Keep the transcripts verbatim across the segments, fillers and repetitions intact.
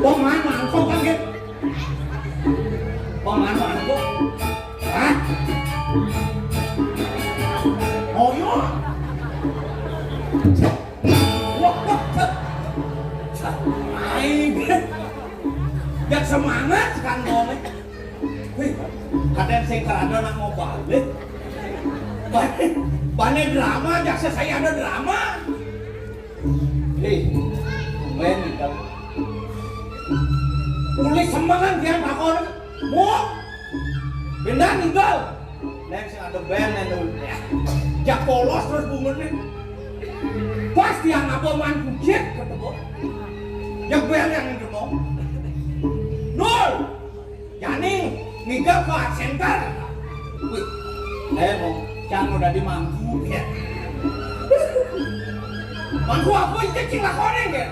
Wong mangan mangkok kan, Gek? Wong mangan mangkok. Hah? Oh iya. Wah, wah, cek. Cek. Aing. Yang semangat kan ngomong. Wih, kadang sing kerada nak mau balik. Balik, balik drama, jaksa saya ada drama. Hei, main gitu. Mulai semangat dia takon. Mau? Benar ninggal. Neng sing ada band neng dulu. Jak polos terus bungetnya. Pas dia ngapa man kucit ketemu. Yang band yang ketemu. Nol. Jani ninggal ke art center. Wih, eh mau can udah di mangku ya. Mangku apa itu cing lakonin ya?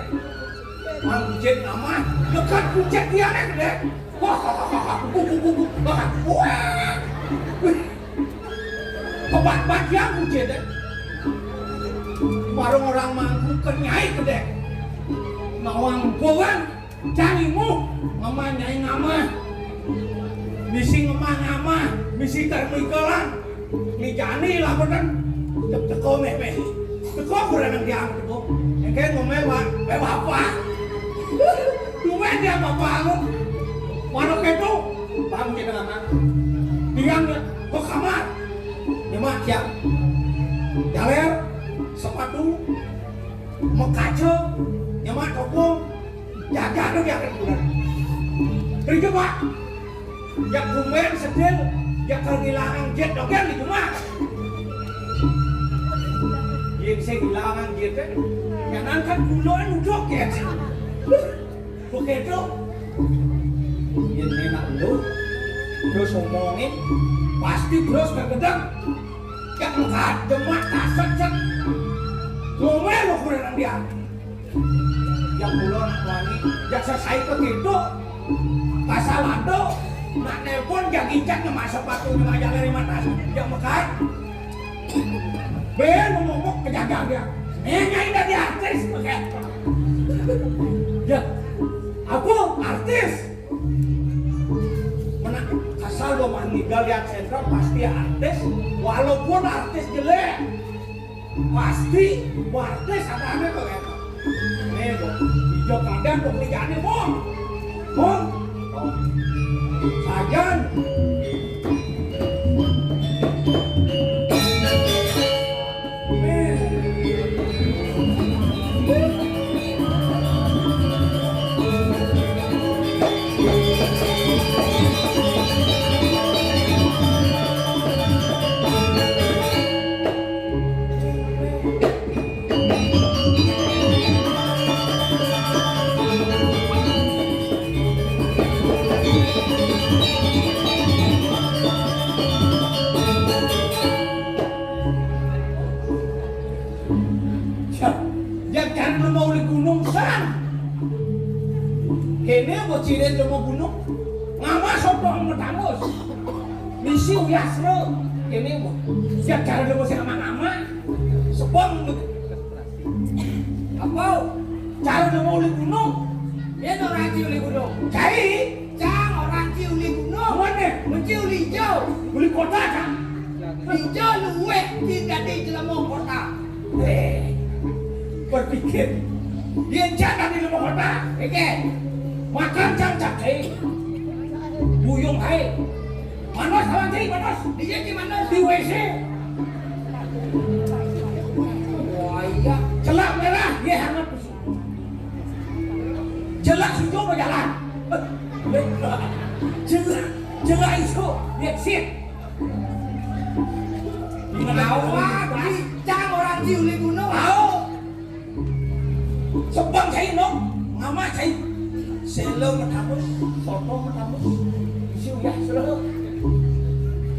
Mangku cek nama dekat kucek dia nih deh. Wah, wah, wah, wah, wah, wah, wah, wah, wah. Wih, kebat-bat yang kucek deh. Warung orang mangku kenyai deh. Nawang bukan. Carimu ngemah nyai ngamah. Misi ngemah ngamah, misi termikelan. Mijani lah bener. Cek teko meh meh. Teko kurang yang diam teko. Engke ngomel, Pak. Eh, Bapak. Duwe dia Bapak anu. Mana ketu? Bang kita ngamah. Diam ya. Ke kamar. Nyemak ya. Jaler, sepatu, mekaca, nyemak topong. Jaga tu dia keturunan. Kerja, Pak. Ya, tumben sedil, ya, kehilangan jet dogen di rumah. Yang saya kehilangan jet, eh. Yang angkat gula, eh, udok, ya. Begitu. Yang enak lu, terus ngomongin, pasti terus tergedang. Yang demak, kasek, cek. Ngomel lu kurang dia. Yang kula nak wani, yang sesai begitu. Pasal ado, nak nelpon, yang injak nyemak sepatu, nyemak jalan lima tas, yang mekat. Ben ngomong ke jaga dia. Nenya ini dari artis, oke. Ya, aku artis. Mana asal lo mah ninggal di sentral pasti artis, walaupun artis jelek. Pasti warga sadar kok ya. Nih, Bong. Ijo kadang kok kerjaannya, Bong. Bong. Sajan. Yang kan lu mau di gunung san. Kene mau ciren lu mau gunung. Ngama sopong mau tamus. Misi uyas lu. Kene mau. Siap cara lu mau sama ngama. Sepong lu. Apa? Cara lu mau di gunung. Dia orang ciuli gunung. Cai. Cang orang ciuli gunung. Mana? Menciuli hijau. Uli kota, Cang. Hijau luweh tidak di jelema kota. Eh, berpikir. Dia cang di jelema kota. Pikir. Makan cang cacing. Buyung hai. Manos lawan cai, manos. Dia di mana? Di W C. Wah, iya. Celak merah, dia hangat. Jelek hijau berjalan. Jelek, jelek hijau, dia sip. Awak, cang orang ciuli gunung. Au. Sebang saya no, ngama saya. Selo metamus, soto metamus. Isi uyah selo.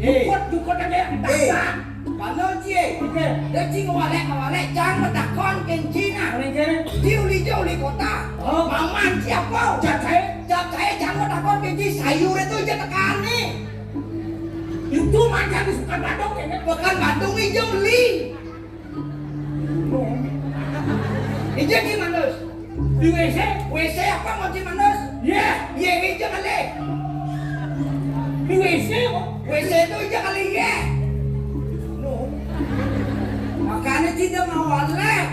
Eh. Dukut, dukut aja. Eh. Dasar. Kalau cie, oke. Dia cing walek-walek, cang metakon kencing ah. Paling kere. Di uli jo uli kota. Oh. Paman siapa? Jat saya. Jat saya cang metakon kencing sayur itu aja tekan nih. Itu macam di Sukan Badung kayaknya. Bukan Badung, ijo li. Ijo gimana? Di W C? W C apa, ngunci manus? Yeh. Yeh, ija kali. Di W C kok? W C itu ija kali, yeh. No. Makanya tidak ngawal, leh.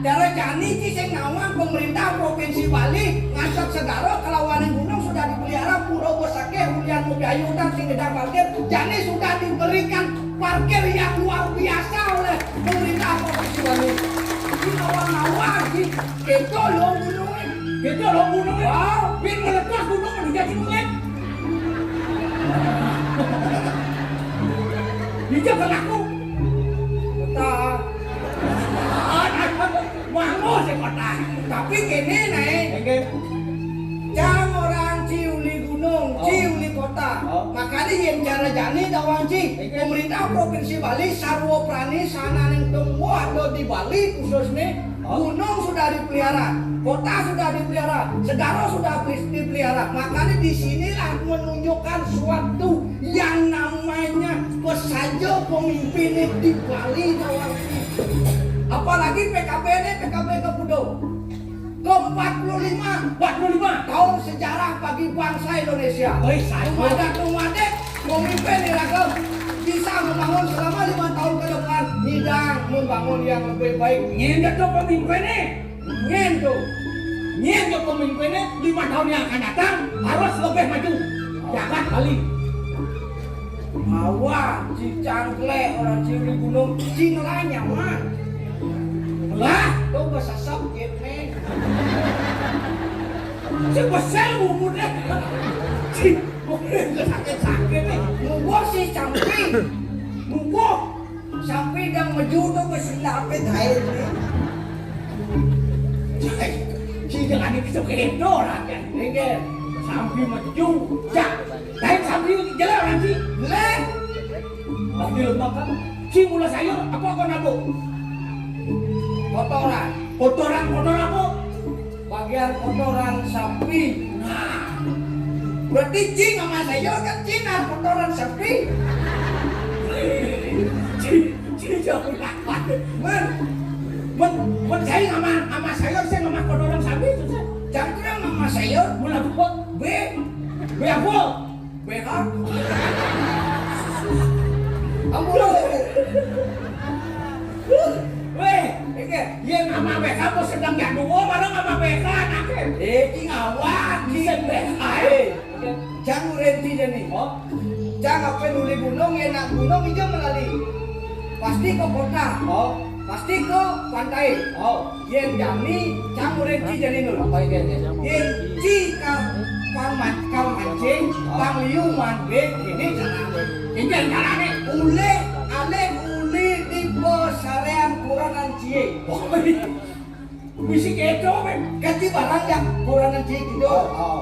Cara jani ci sing nawang pemerintah Provinsi Bali ngantek segara kelawanan gunung sudah dipelihara, pura besakeh, hujan mau biayu, hutan sing gedang parkir, jani sudah diberikan parkir yang luar biasa oleh pemerintah Provinsi Bali. Ini nawang-nawang, ci. Keto lo gunung, eh. Keto lo gunung, eh. Wow. Bin meletus gunung, menjadi gunung, eh. Dija kena aku. Kota. Mango si kota. Tapi kene, nae. Nggih. Cang orang ci uli gunung, ci uli kota. Oh. Makanya yen cara jani tawang ci. Nggih. Pemerintah Provinsi Bali sarwa prani sananing tumbuh ada di Bali khususnya, oh, gunung sudah dipelihara, kota sudah dipelihara, segara sudah plis- dipelihara. Makanya di sinilah menunjukkan suatu yang namanya pesaja pemimpin di Bali, tawang ci. Apalagi P K B ini, P K B ke Pudo. Ke empat puluh lima, empat puluh lima tahun sejarah bagi bangsa Indonesia. Oi, saya. Tumadak, tumadak, pemimpin iraga bisa membangun selama lima tahun ke depan, nyidang membangun yang lebih baik. Nyen tuh pemimpin nih. Nyen tuh. Nyen tuh pemimpin nih, lima tahun yang akan datang harus lebih maju. Jangan balik. Awan, ci cangklek, orang ci uli gunung, ci ngelah nyaman. Lah, tuh besesep, gini. Si besel umurnya. Si sakit-sakit nih. Mungguh si Sampi. Mungguh. Sampi dang meju tuh ke silapit air nih. Si jangan itu kedo lah, kan. Ini kan Sampi meju. Cak. Lain Sampi jelek orang ci. Jelek. Tapi lemah kan. Ci mula sayur apa kau nabuk? Kotoran. Kotoran, kotoran apa? Bagian kotoran sapi. Nah. Berarti ci ngamah sayur kan ci nah kotoran sapi. Ci, ci jauh lapan. Men, men, men saya ngamah, ngamah sayur, saya ngamah kotoran sapi, susah. Jangan kira ngamah sayur. Mula apa? B. B apa? B H. Ampun. Weh, iki, yen ngamah B H apa sedang jadwal, mana ngamah B H anake? Eh, iki ngawak, iki. Sing B H, eh. Jangan urenti jani. Oh. Jangan apa nuli gunung, yen nak gunung ijo melali. Pasti ke kota. Oh. Pasti ke pantai. Oh. Yen jani, cang ureng ci jani nun. Apa iki, iki? Yen ci ka paman, ka mancing, pang liu man be, ini carane. Ini carane. Ule, alih uli di pesarean kuranan cie. Oh, iya. Bisi kedo, men. Kati barang yang kuranan cie gitu. Oh, oh.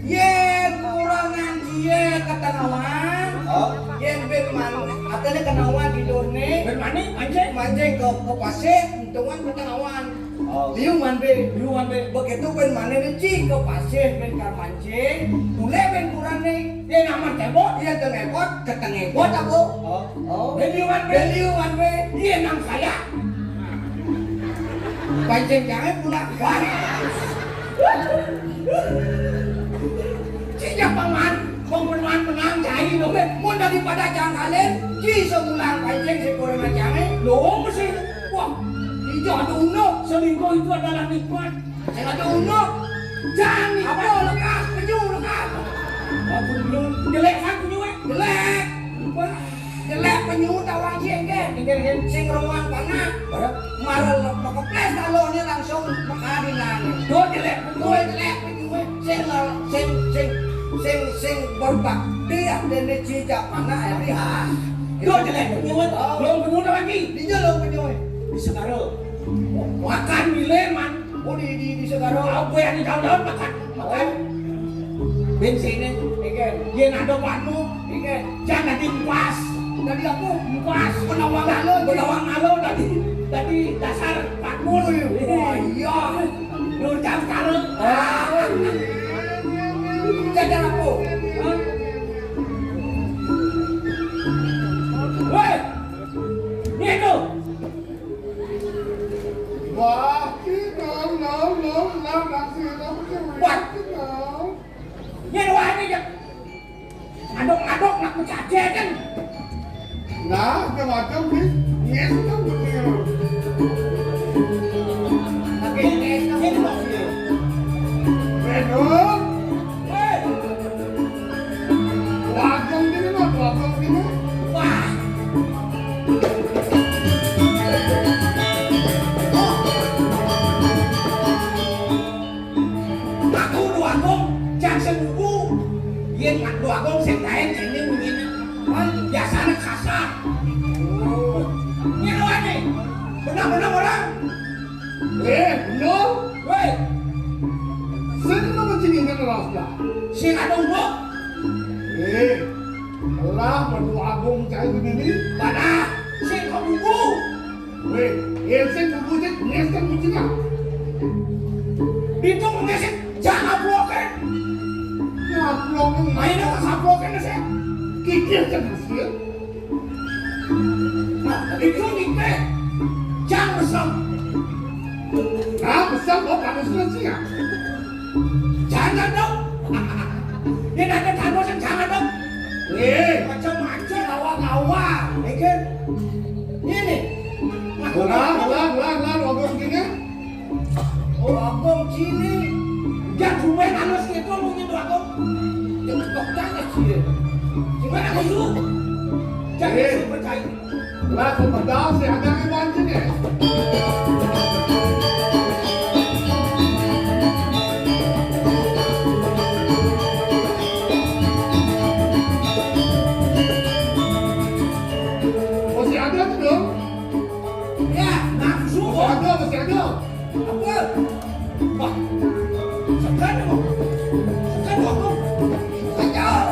Yen kuranan cie ketengawan, oh, yen ben man, atene kenawan di done. Ben mani, mancing? Mancing ke, ke pasir, untungan ketengawan. Oh. Liu man be. Liu man be. Begitu ben mane ne ci ke pasir ben kar mancing. Tule ben kurang ne. Ye naman tembok. Ye tembok, ketengebot aku. Oh. Oh. Ben liu man be. Ben liu man be. Ye nang saya. Pancing jangan pula. Wah. Ci japa man. Pembunuhan menang jai dong, eh. Mun daripada jangkalen, ci sebulan pancing si kurang jange. Lo mesti. Wah, ijo ada unuk. Selingkuh itu adalah nikmat. Sing ada unuk. Jangan apa lekas, penyu lekas. Wah, penyu. Jelek kan penyu, eh? Jelek. Wah, jelek penyu tawang ci engke. Engke, engke. Sing roman panah. Marel mekeples talone langsung mekadinan. Do jelek penyu. Do jelek penyu. Sing, sing, sing, sing, sing berbakti ya dene ci jak panah ya. Do jelek penyu. Oh. Belum penyu lagi. Di dalam penyu. Di Segara. Makan di Leman. Oh, di, di, di Segara. Aku yang di daun-daun makan. Makan. Bensinnya. Ikan. Dia nado panu. Ikan. Jangan dadi empas. Dadi apa? Empas. Penawang alun. Penawang alun dadi, dadi dasar makmur. Oh, iya. Nur jam sekarang. Ah. Jajan apa? Hah? Weh. Ini tuh. Wah, ini nom, nom, nom, nom. Wah, yen wani ya. Ngadok-ngadok nak pecah kan. Nah, macam-macam ni. Yes, kan betul. Tapi ini, ini maksudnya. Betul. Hei. Wajong gini mah, wajong gini. Wah. Aku Luagung, jang sing wuwu. Yen Luagung sing kaen jane munyine. Kan biasane kasar. Oh. Ngene wae. Bener-bener ora? Eh, bener. Weh. Sing nang jenenge Rasta. Sing ada umuk. Eh, lah Luagung cai begini. Mana? Sing kok wuwu. Weh, yen sing kudu sing ngesten kucingnya. Itu ngesten jangan bloken. Ya, bloken. Mainnya nggak bloken sih. Kikir sing kucing. Nah, itu nih, jangan mesem. Nah, mesem, oh, panas sih ya. Jangan dong. Ini ada tanu sing jangan dong. Eh, macam-macam. Kawa-kawa. Iki. Ini. Lah, lah, lah, lah, ngomong gini. Oh, abang sini. Dia cuma halus gitu mungkin tuh abang. Cetok jangan sih. Gimana aku yuk? Jangan Eh. Sih percaya. Lah, kok pedal sih, ada yang mancing ya? Masih ada tuh, dong? Ya, nafsu. Masih ada, masih ada. Apa? Wah, segan, Bang. Segan, Bang. Segan.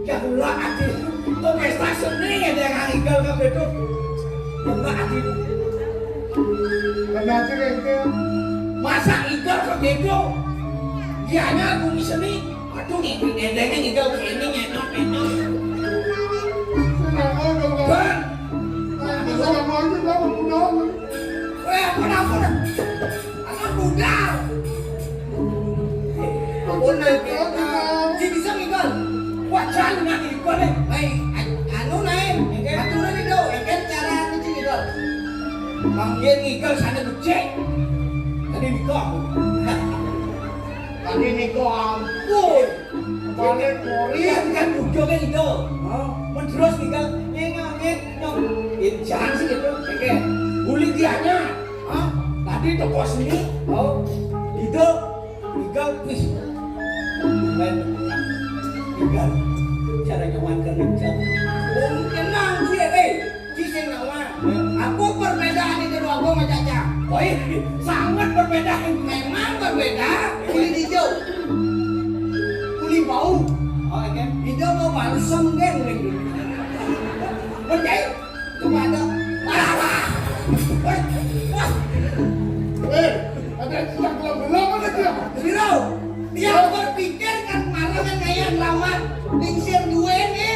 Ya Allah, ati. Kok pesta seni ya dia ngangigal kok gitu. Ya Allah, ati. Kenapa sih, Rengke? Masa igal kok gitu? Dianya aku seni. Aduh, ini endengnya igal ini, ini, ini. Saya mau dong, Bang. Bang. Nah, masa nggak mau aja, Bang, udah. Eh, ampun, ampun. Anak muda. Ampun, naik kereta. Dia bisa ngigal. Wah, jangan ngigal, eh. Baik, an-, anu, naik. Aturan itu, engken cara ngigal. Bang, dia ngigal sana becek. Tadi nikah. Tadi nikah, ampun. Balik, Mori. Iya, kan ujungnya itu. Hah? Menjeros ngigal. Nengah, nengah. Jangan sih gitu. Oke. Bully dianya. Hah? Tadi toko seni. Oh. Itu. Tiga pis. Bukan. Tiga. Cara nyaman kerja. Wong tenang sih, eh. Ci sing nawang. Apa perbedaan itu dua gua sama Caca? Oh iya, sangat berbeda. Memang berbeda. Kulit hijau. Kulit bau. Oh, iya. Hijau mau balsem kan? Menjahit. Kepada. Wah, wah. Wah, wah. Eh, ada yang bilang belum ada dia. Siro, dia berpikir kan marah kan kayak lawan. Lingsir dua ini.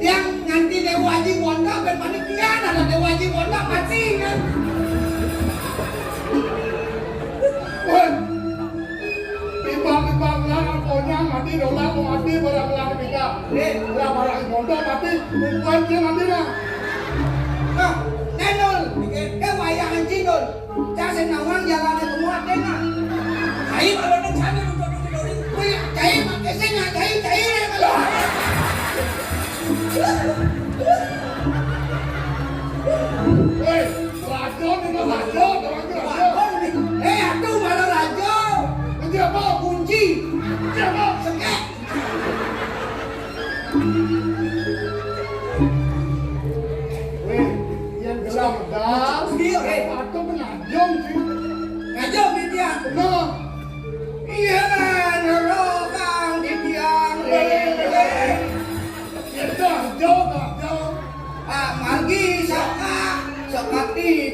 Yang nganti Dewa Haji Bondo, ben panitia, ada Dewa Haji Bondo, mati, kan? Woi, timbang-timbang lah, pokoknya mati, dolar, mau mati, barang lah, kita. Eh, lah, barang Bondo, mati, bukan dia mati, lah. Nah, Nenul, eh, wayang Cindul. Cak sing nawang jalane kemu atena. Cai kalau nang sana untuk duduk dori. Kuwi cai pakai sing cai cai kalau. Hei, raja ni mah raja, orang tu raja. Eh, aku malah raja. Kunci apa? Kunci. Kunci apa? Sekek.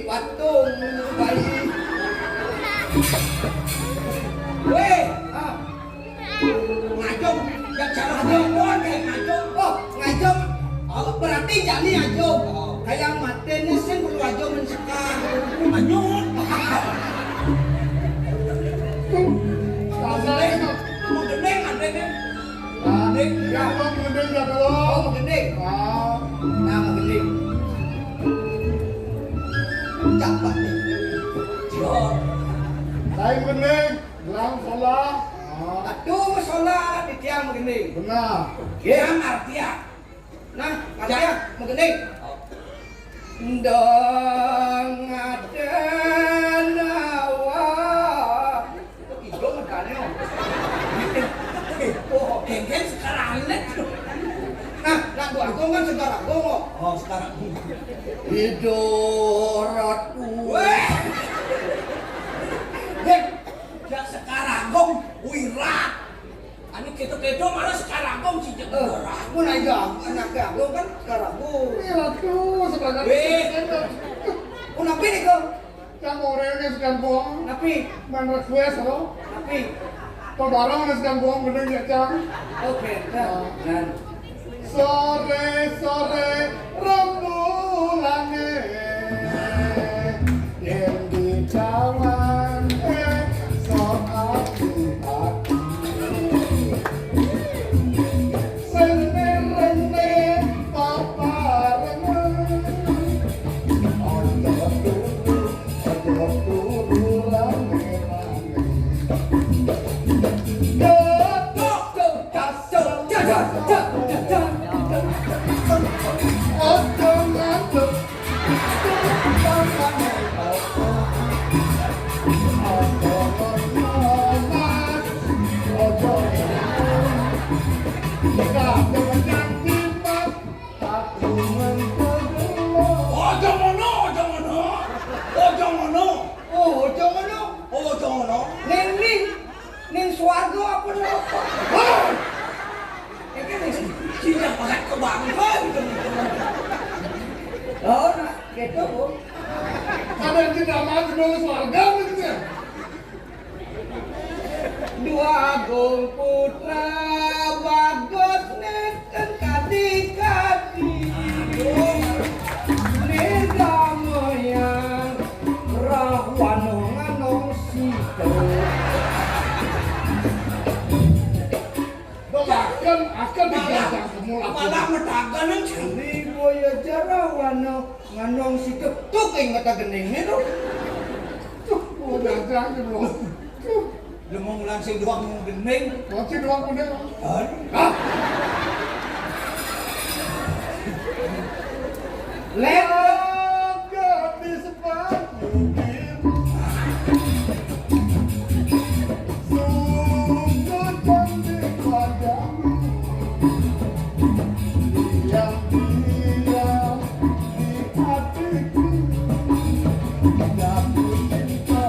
Patung bayi. Weh, ah. Ngajum, yang cara ngajum, oh, kayak ngajum. Oh, ngajum. Oh, berarti jani ngajum. Oh, kayak mati nih sih, perlu ngajum mensekar. Manyut. Mau gending, ada nih. Nah, nih, ya, mau gending, ya, dulu. Oh, mau gending. Ah. Nah, mau gending. Cak, Pak. Yo. Lain gending, bilang sholat. Ah. Aduh, sholat di tiang begini. Benar. Yang artinya. Nah, artinya begini. Ndang ada nawa. Ijo medane. Oh, genggen sekarang. Nah, nak gua agung kan sekarang gua. Oh, sekarang. Idorat. Weh. Weh, ya sekarang gong wirat. Anu keto-keto malah sekarang gong si jago. Mun aja anak aku kan sekarang gong. Iya tuh, sekarang. Weh. Mun apa nih gong? Cang orangnya sekarang gong. Tapi main request lo. Tapi. Kau barang sekarang gong bener ya cang. Oke, nah. Sore-sore rembulanne yen dicawan esok ati-ati. Rene-rene paparengan. Ojo turu, ojo turu rame-rame. Ojo ngono, ojo ngono. Ojo ngono. Oh, ojo ngono. Ojo ngono. Ning, ning, ning swarga apa neraka? Hah? Iki ning sing banget kebangun, teman-teman. Oh, nah, gitu, Bu. Ada yang tidak mau gedung swarga gitu ya? Dua Agung Putra bagus neken kadi-kadi. Nirgamayang Rahwana nganong sito. Bahkan akan malah, digagang semula. Malah metagan yang cantik. Boya Jarawana nganong sito. Tuh, kayak mata gendingnya tuh. Tuh, udah aja gitu loh. Tuh. Lu mau ngulang sing doang mau gending. Mau sing doang bener. Aduh. Ah. Let di sepatu biru. Sungguh cantik wajahmu. Diam-diam di hatiku. Jatuh cinta.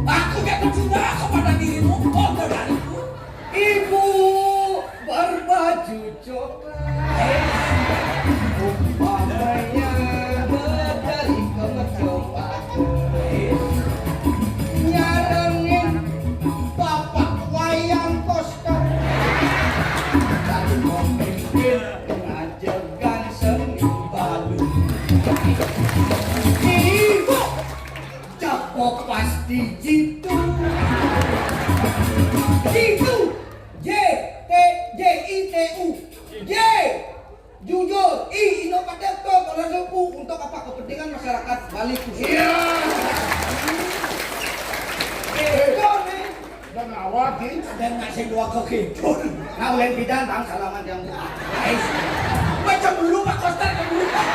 Aku jatuh cinta kepada dirimu, kau kepada diriku. Ibu berbaju coklat. Umpamanya dari kemecopat. Nyarengin bapak wayang kos. Tadi mau mikir ngajegan seni balu. Ibu, cakep pasti jitu. Jitu. J T J I T U. J. Jujur, I, ino pada to, kalau suku untuk apa kepentingan masyarakat Bali khusus. Iya. Itu nih. Dan awak di. Dan ngasih dua ke kidul. Nah, lain bidan, Bang, salaman yang. Ais. Macam dulu Pak Koster, ke dulu Pak.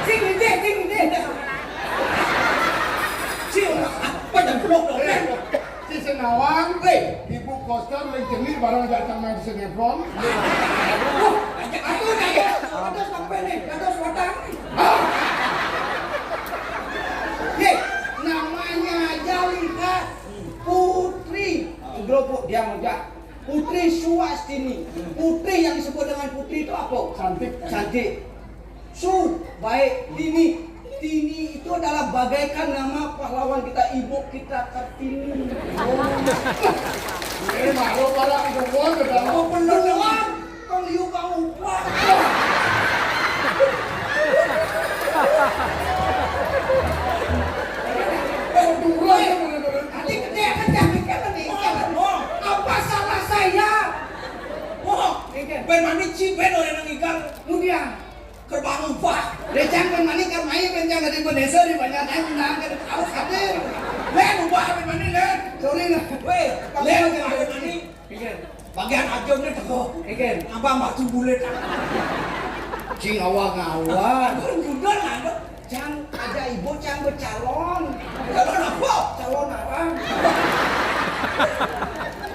Sing deh, sing deh. Sing apa yang belum dong? Eh, si Senawang, eh, Ibu Koster, lain jenis barang jatah main sinetron. Wah, aku tadi, ada sampai nih, ada suara. Ye, namanya aja lihat Putri. Gelopok dia aja. Putri Suwastini. Putri yang disebut dengan putri itu apa? Cantik. Cantik. Su, baik, Tini. Tini itu adalah bagaikan nama pahlawan kita, ibu kita Kartini. Oh. Ini malu malah itu buat udah. Oh, bener doang. Kang Liu Kang Upah. Oh, dulu ya bener-bener. Tadi gede kan, jangan kan meninggal. Oh, apa salah saya? Oh, ben mani ci ben orang nang ikan. Kemudian Kerbang upah. Lecang kan mani kan main kan jangan di Indonesia di banyak naik undang kan harus hadir. Len ubah apa mani len? Sorry lah. Weh, len kan ada mani. Iya. Bagian aja nih teko. Iya. Abang batu bulat. Cing awal ngawal. Kan juga lah. Cang ada ibu cang bercalon. Calon apa? Calon apa?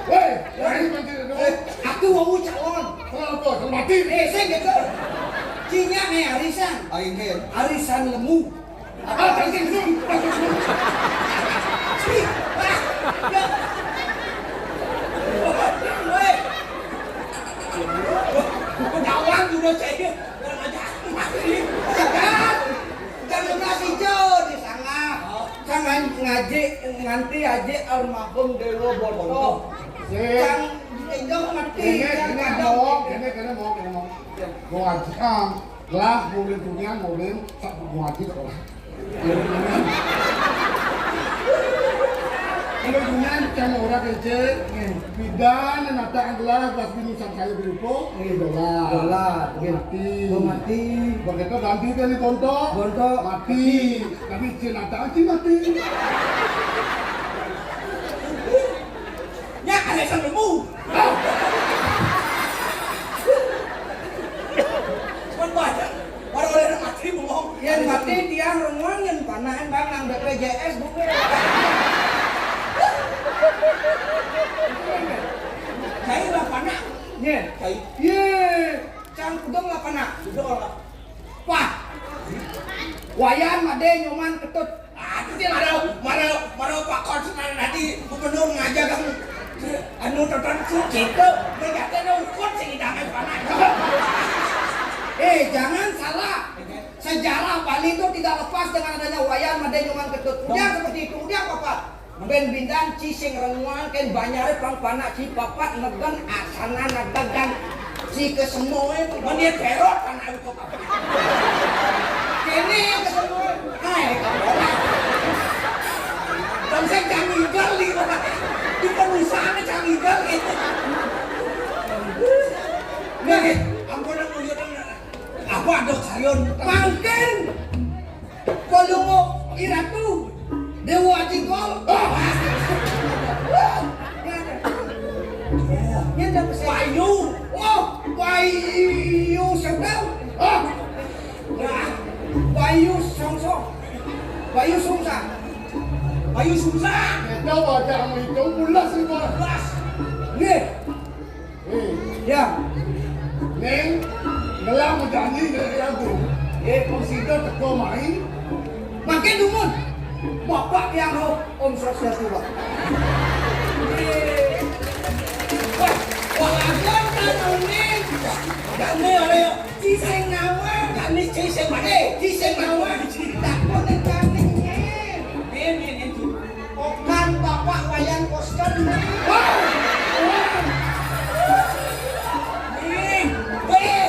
Woi, lagi mati dulu. Eh, aku mau calon. Kenapa? Calon mati. Eh, saya gitu. Cinya nih arisan. Aing kan. Arisan lemu. Ah, tangkis zoom. Tangkis zoom. Woi. Jawab juga saya. Jangan kasih jauh di sana. Kan ngaji nganti aji almarhum Dewa Bonto. Kan enggak ngerti. Ini ini mau, ini ini mau, ini mau. Mau ngaji am, lah mau beli punya, mau beli tak mau ngaji sekolah. Kalau punya cang orang kecil, bidan nata adalah kelas bingung sang saya berupa, dolar. Dolar, mati. Mati. Begitu ganti dari Bonto, Bonto. Mati. Tapi Cina tak mati. Ya, ada yang nemu. Cuman banyak. Orang-orang yang mati bengong. Yang mati tiang renguang yang panah bang nang B P J S bukan. Saya lah panah. Ye. Saya. Ye. Cang kudung lah panah. Kudung lah. Wah. Wayan Made Nyoman Ketut. Aku sih marau, marau, marau Pak Konstan tadi gubernur ngajak kamu anu tonton su gitu. Mereka teh ukur sih damai panas. Eh, jangan salah. Sejarah Bali itu tidak lepas dengan adanya Wayan Made Nyoman Ketut. Udah seperti itu, udah apa? Ben bindan ci sing renguang ken banyare pang panak ci papat negen asana nagegan ci kesemoe men dia terot panak itu papat. Kene kesemoe. Hai, kamu. Dan saya jangan gali, Pak. Di perusahaan jangan gali. Nih, ampun aku lihat apa ada kalian. Mangkin. Kolungo Iratu Dewa Jigol. Bayu. Oh, Bayu Sebrang. Ah. Bayu Songso. Bayu Sungsa. Bayu Sungsa. Kita wajah itu pulas itu. Pulas. Nih. Eh, ya. Ning, ngelam janji dari aku. Eh, kau sida teko mai. Makin dumun. Bapak yang roh Om Swastiastu, Pak. Eh. Wah, wah, ajar kan, Ning. Jangan ada ya. Ciseng nawa. Kami ciseng mana? Ciseng nawa. Tak pun dan kami. Ini, ini, ini. Okan Bapak Wayan Koster. Wah! Wah! Nih, weh.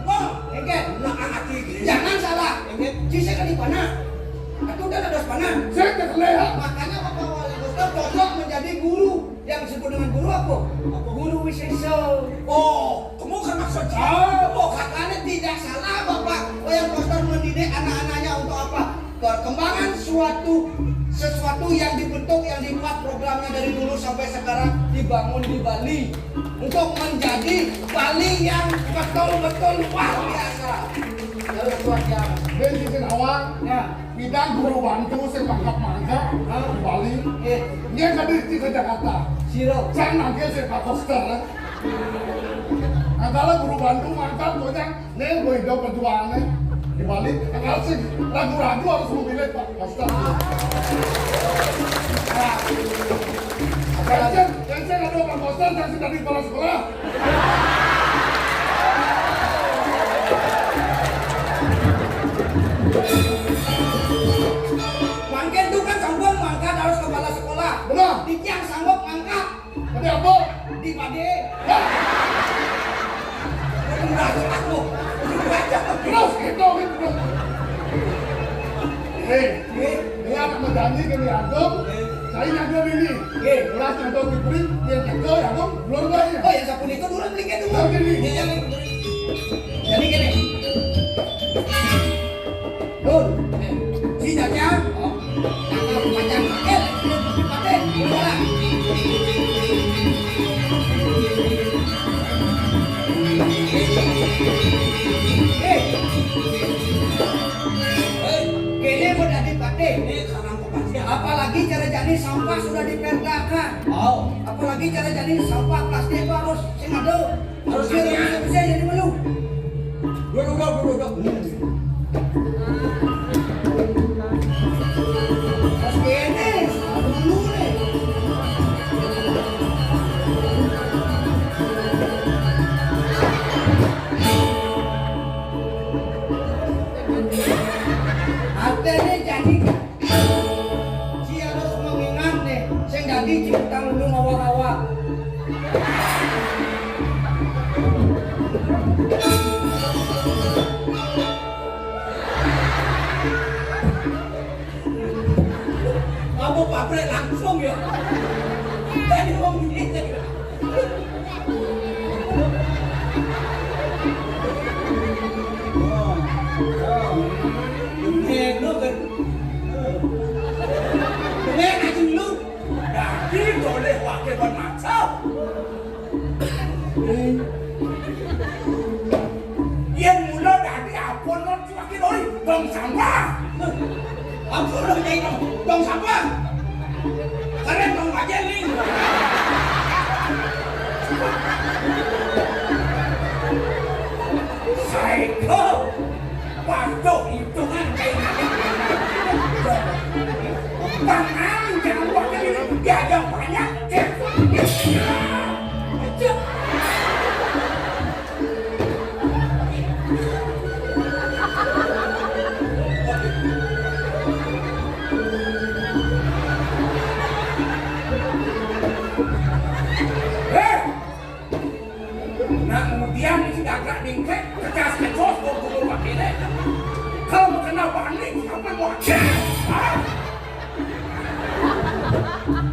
Wah, engke nak anak iki. Jangan salah. Engke. Ci saya kan di mana? Aku kan ada mana? Saya tak lihat. Makanya Bapak Wayan Koster cocok menjadi guru. Yang disebut dengan guru apa? Apa? Guru Wisesa. Oh, kamu kan maksud saya. Ah. Oh, katanya tidak salah Bapak Wayan Koster mendidik anak-anaknya untuk apa? Perkembangan suatu sesuatu yang dibentuk, yang dibuat programnya dari dulu sampai sekarang dibangun di Bali untuk menjadi Bali yang betul-betul luar biasa. Harus luar biasa. Ben sing awal, ya. Bidang guru bantu sing mangkap-mangkap di Bali. Eh. Dia kan di, di Jakarta. Siro. Saya nanggil sing Pak Koster, ya. Adalah guru bantu mangkap, pokoknya Nih, gue hidup perjuangannya di Bali. Kalau sih ragu-ragu harus memilih Pak Koster. Nah, Kencer, Kencer ada Pak Koster, saya sudah di kepala sekolah. Eh, ini anak menjadi kami agung, saya jaga ini. Eh, belas jaga Kipring, dia jaga agung, belum bayar. Oh ya, sapunika durung beli kedu. Tapi ini. Ya, ya, jadi gini. Dur, eh, si Jaja, oh, cakep macam pakai, pakai, bola. Eh, eh, kene mau jadi pakai. Ini sekarang kok pasti. Apalagi cara jani sampah sudah diperdakan. Oh. Apalagi cara jani sampah plastik itu harus sing ada. Harus dia bisa jadi melu. Duduk, duduk, duduk, duduk. Pas kene, dulu nih. Atene jadi. Ci harus mengingat nih, sing dadi ciputan lu ngawak-ngawak. Apa pabrik langsung ya? Tadi wong ini. Ngeno kan. Ngene aja lu. Dadi boleh wakil kon macam. Yen mula dadi apa no cuwake doi, tong sampah. Apa no nyai tong, tong sampah. Karen tong aja ning. Saiko. Patuh hitungan kayak gini. Bang Amin jangan wakil ini diajak banyak. Cek. Cek. Hei! Nah, kemudian si gagak dingkek, kecas kecos, gua gubur wakilnya. Kalau mau kenal panik, apa mau? Hah?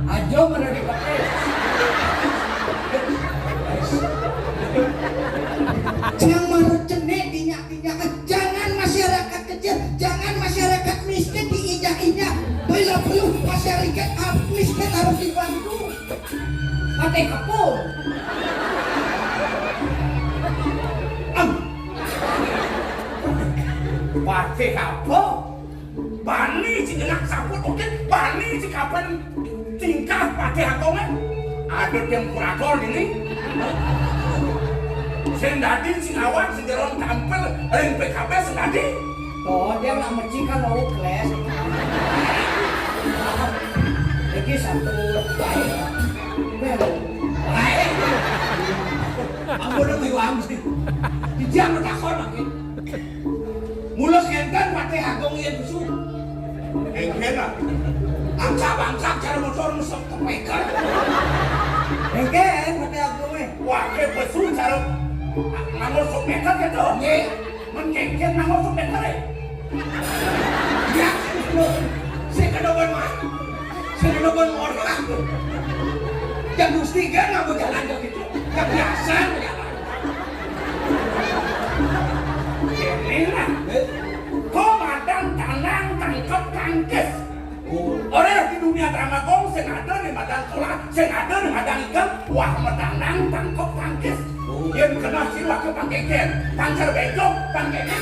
Aja mana dipakai. Yang marut cenik, dinyak-dinyak. Jangan masyarakat kecil, jangan masyarakat miskin diinjak-injak. Bila perlu masyarakat miskin harus dibantu. Pakai kapur. Am. Pakai kapur. Bani sing ngenak saput, oke, bani sing kapan tingkah pakai akongan. Ada tempura kol ini. Sing dadi sing awak sing jeron tampil ring P K B sing dadi. Oh, dia nak meci kan mau kles. Iki satu baik. Baik. Ampun, aku iwang sih. Dijang takon lagi. Mula kénten Patih Agung yén besu. Éngkén ah. Angkap-angkap cara motor mesep tepeker. Éngkén Patih Agungé. Wah, ké besu cara nganggo speaker gitu. Nggih. Men kéngkén nganggo speaker é. Ya, sing kedoban mah. Sing kedoban orang. Jam dua tiga nganggo jalan gitu. Kebiasaan jalan. Kéné lah. Komandan tandang tangkep tangkis. Oh. Ora di dunia drama gong sing ada di madang sekolah, sing ada di madang ikam, wah, matandang tangkep tangkis. Oh. Yén kena sira ke pangkeken, pangker becok, pangkeken.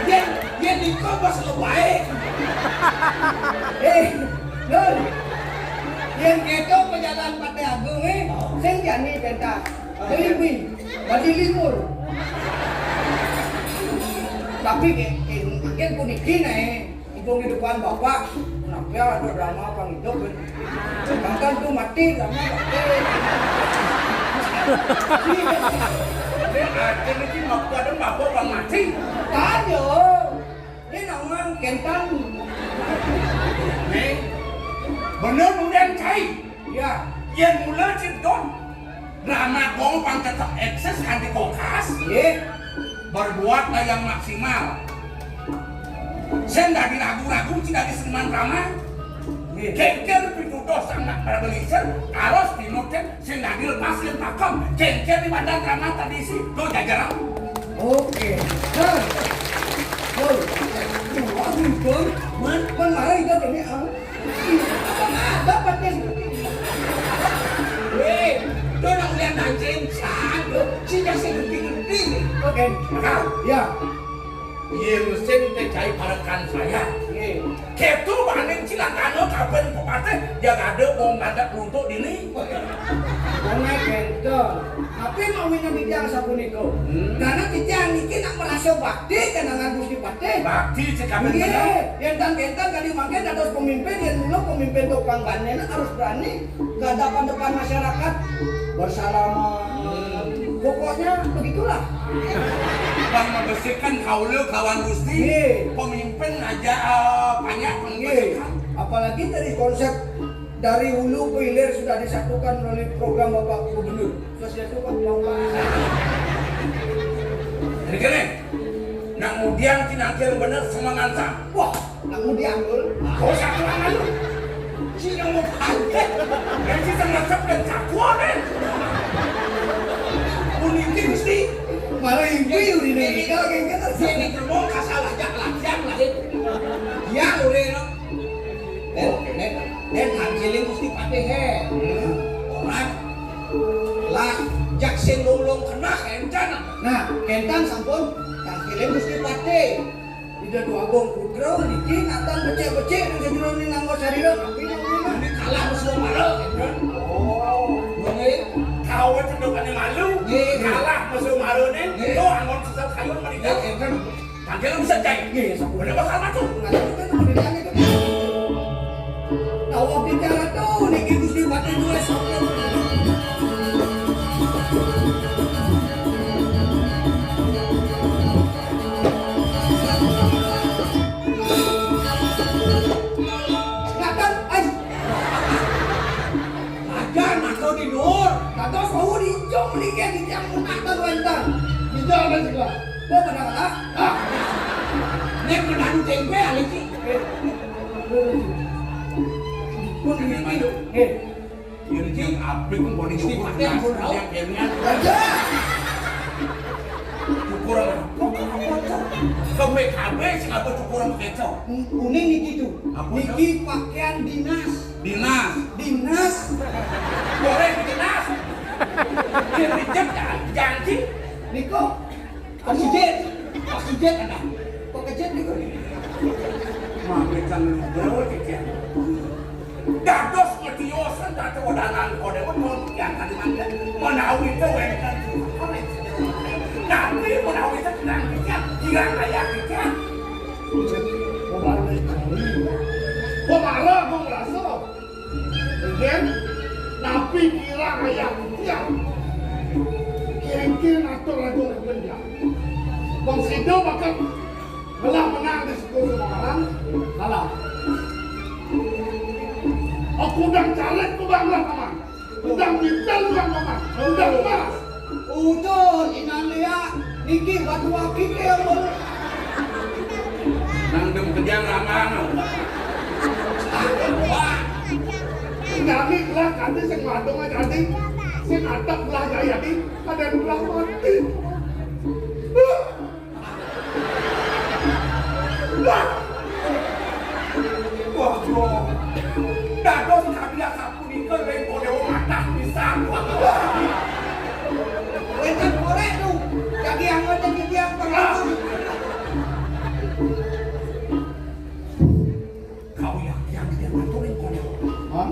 Yén, yén iko bos lebaé. Eh, Dul. Yén kéto pejalan Patih Agung, eh, sing jani pentas. Beli, beli. Badi libur. Tapi ke, ke, mungkin puniki nih, ibu di depan bapak, kenapa ada drama apa hidup, kan? Sedangkan tuh mati drama mati. Ini aja nih, mau ada bapak orang mati. Tanya, ini namanya kentang. Nih, bener udah cai. Iya. Yén mula cedon. Drama gong pang tetep eksis kanthi kokas. Nggih. Berbuatlah yang maksimal. Sing dadi ragu-ragu, sing dadi seniman drama. Kénkén pituduh sang nak parabeliser, karos tinut kén sing dadi lepas kén pakem. Kénkén di badan drama tradisi, to jajaran. Oké. Nah. Yo. Wah, untung. Man, man marah itu kéné, ah. Dapat deh. Wéh, to nak ulian mancing, sadu, si jak sing ngerti-ngerti. Oké. Nah, ya. Yén sing té cai parekan saya. Nggih. Kéto bani cilakana kabén pepatih, ya ada wong madak runtuk dini. Wong kéto. Tapi mawinan titiang sapunika. Hmm. Karena titiang niki nak merasa bakti kenangan Gusti Patih. Bakti cekapan. Nggih, bener. Kénten-kénten kadi mangkin dados pemimpin, yén mula pemimpin tukang banén harus berani ke depan-depan masyarakat. Bersalaman. Hmm. Pokoknya begitulah. Bang membersihkan kaula kawan Gusti. Nggih. Pemimpin aja, eh, banyak. Nggih. Membersihkan. Apalagi dari konsep dari hulu ke hilir sudah disatukan melalui program Bapak Gubernur. Swastiastu, Pak. Jadi kéné, nak mudiang tinangkil bener semengan sam. Wah, nak mudiang, Dul. Oh, satu aja lu. Si yang mau panjat. Yang kita ngasep dan satu, deh. Puniki mesti. Malah ibu ini, ini kalau kayak gitu. Ini gerbong kasalah jak latihan lah, ya. Ya, udah, no. Dén, dén, dén, anggiling Gusti Patih, hé. Hmm. Ora. Lah, jak sing lulung kenah énten. Nah, kénten sampun anggiling Gusti Patih. Ida Dwagung Putra niki natan becik-becik ning sajeroning anggo sarira, tapi nang ini kalah musuh mara, énten. Oh. Nggih. Kawit tendukane malu, nggih, kalah musuh marane, nggih, to anggon sesat kayu menika. Nggih, énten. Panggil bisa jai. Nggih, sampun. Udah bakal maju. Ngaten kan udah ditangi tuh. Tawa bicara tuh, niki Gusti Patih duwe sampun. Ngaten, ai. Ajar mangko di dhuwur. Dados wau dijok mriki di tiang munah ten wénten. Dijok ten sebelah. Oh, pada kalah. Ah. Nek menanu tempe alih ki. Pun ini mayu. Eh. Yen jeng apik pun di cukur. Yang kemian. Aja. Cukur apa? Kok apa, Cok? Kembe kabeh sing apa cukur apa, Cok? Kuning iki tuh. Apa, Cok? Niki pakaian dinas. Dinas. Dinas. Boleh dinas. Dia pijat jangan janji. Niko. Pak Sujit. Pak Sujit ada. Pak Kejit niko. Mangke kan lu bawa tiket. Dados ngetiosan dadi wedangan kode weton yang tadi mangke. Menawi itu wénten. Tapi menawi itu tenang tiket. Kirang ayah tiket. Pemara mau merasa. Yen napi kirang ayah titiang. Kengken atur agung kependian. Wong sida bakal ngelah menang di Sekutu Semarang, kalah. Aku udah caleg ku bangga paman. Udah pintar juga paman. Udah emas. Ucul, inan liya, niki batu akik ya, Bul. Nang dem kejang ramang. Wah. Kami belah kami sing madung aja ati. Sing atap belah jaya ati. Ada belah mati. Wah. Wah, bro. Dados kami asapunika ring Kodewa matah pisan. Wah. Wénten korek tu. Dadi anggota titiang perlu. Kau yang kian dia ngatur ring Kodewa. Hah?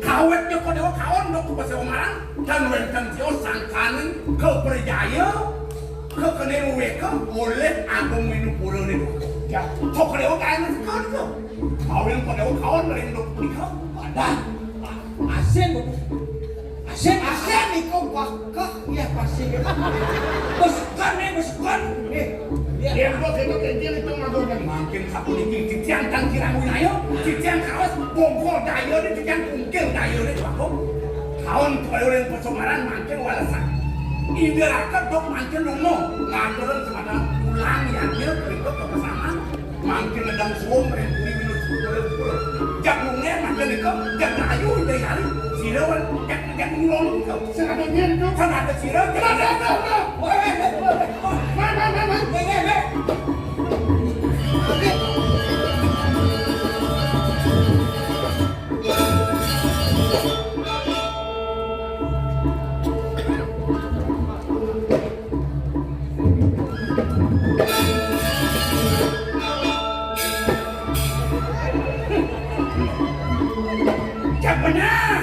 Kawitnya Kodewa kaon dok ke Semarang, dan wénten tio sangkaning kepercaya, kekene weka oleh Agung Winupura niku. Ya, kok Kodewa kaen sekali tuh. Kawin Kodewa kaon ring dok punika. Padah. Asin, Bu. Asin, asin niku bakah ya pasti. Besukan nih, besukan. Nih. Yen kok kita kencil itu ngatur kan. Mangkin sapuniki titiang tan kirang winaya, titiang kaos bongkol daya nih, titiang pungkil daya nih, Pak. Kaon kaya ring pesumaran mangkin walesan. Ida Raka dok mangkin lunga, ngaturang sumana ulang yadnya berikut kepesanan. Mangkin nedang suwung ring puri winut sepuluh puluh. Jak lunga mangkin nika, jak rayu Ida Hyang. Sira wan jak, jak ngulon nika. Sing ada nyen, Dok. Sing ada sira, jak ada. Weh, weh, weh, weh. Weh, weh, weh. Cak bener.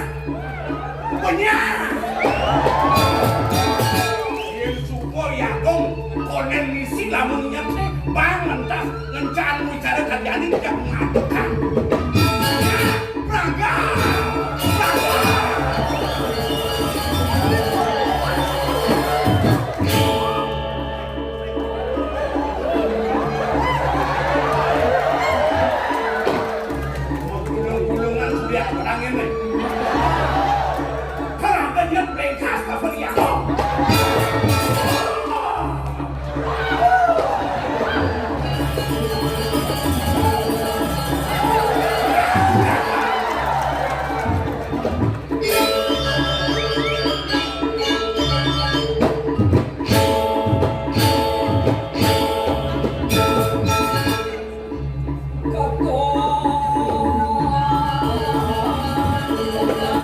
Bener. Yén suka ya dong, konen misi lamun nyet bang mentah ngencan wicara kajaning jak ngadekan. Praga. Praga. Gulung-gulungan sudah perang ini.